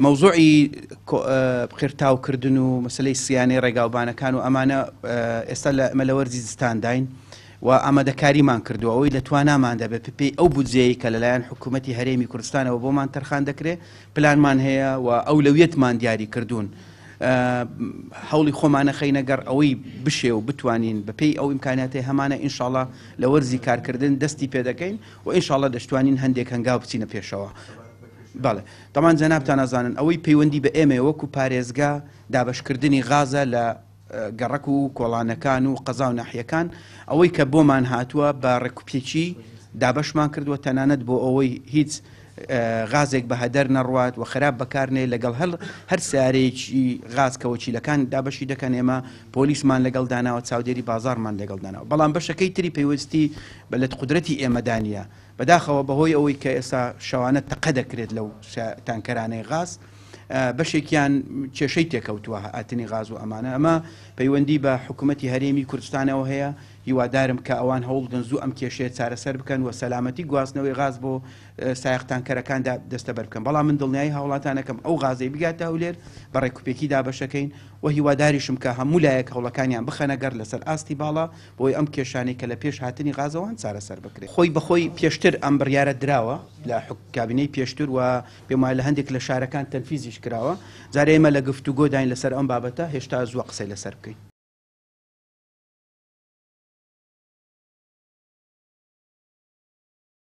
مەوزوعی قیرتاوکردن و مەسەلەی سیانەی ڕێگاوبانەکان و ئەمانە ئێستا لە ئەمە لە وەرزی زستانداین و ئامادەکاریمان کردووە ئەوەی لە توانامان دەبێت پێی ئەو بودجەیە کە لەلایەن حکوومەتی هەرێمی کوردستانەوە بۆمان تەرخان دەکرێت پلانمان هەیە و ئەولەویەتمان دیاری کردوون هەوڵی خۆمانە خەینە گەڕ ئەوەی بشێ و بتوانین بەپێی ئەو ئیمکانیاتی هەمانە ئینشاڵا لە وەرزی کارکردن دەستی پێدەکەین و ئینشاڵا دەشتوانین هەندێک هەنگاو بچینە پێشەوە. بەڵێ تەمان جەنابتان ئەزانن ئەوەی پەیوەندی بە ئێمەیە وەکو پارێزگا دابەشکردنی غازە لە گەڕەک و کۆڵانەکان و قەزا و ناحیەکان ئەوەی کە بۆمان هاتووە بە ڕێکوپێکی دابەشمان کردووە تەنانەت بۆ ئەوەی هیچ غازێک بە هەدەر نەڕوات و خراپ بەکارنێ لەگەڵ هەر هەر سیارەیەکی غاز کە وەکیلەکان دابەشی دەکەن ئێمە پۆلیسمان لەگەڵ داناوە چاودێری بازارمان لەگەڵ داناوە بەڵام بەشەکەی تری پەیوەستی بە لە قودرەتی ئێمەدانە بەداخەوە بەهۆی ئەوەی کە ئێستا شەوانە تەقە دەکرێت لەو تانکەرانەی غاز بەشێکیان کێشەی تێکەوتووە هاتنی غاز و ئەمانە ئەمە پەیوەندی بە حکوومەتی هەرێمی کوردستانەوە هەیە هیوادارم کە ئەوان هەوڵ بدەن زوو ئەم کێشەیە چارەسەر بکەن و سەلامەتی گواستنەوەی غاز بۆ سایەق تانکەرەکاندا دەستەبەر بکەن بەڵام من دڵنیایی هاوڵاتانەکەم ئەو غازەی بگاتە هەولێر بە ڕێکوپێکی دابەشەکەین و هیواداریشم کە هەموو لایەک هەوڵەکانیان بخەنە گەڕ لەسەر ئاستی باڵا بۆی ئەم کێشانەی کە لە پێش هاتنی غازەوە هەن چارەسەر بکرێت. خۆی بەخۆی پێشتر ئەم بڕیارە دراوە لە کابینەی پێشتر و پێم وایە لە هەندێک لە شارەکان تەنفیزیش کراوە. جارێ ئێمە لە گفتوگۆداین لەسەر ئەم بابەتە، هێشتا زووە قسەی لەسەر بکەین.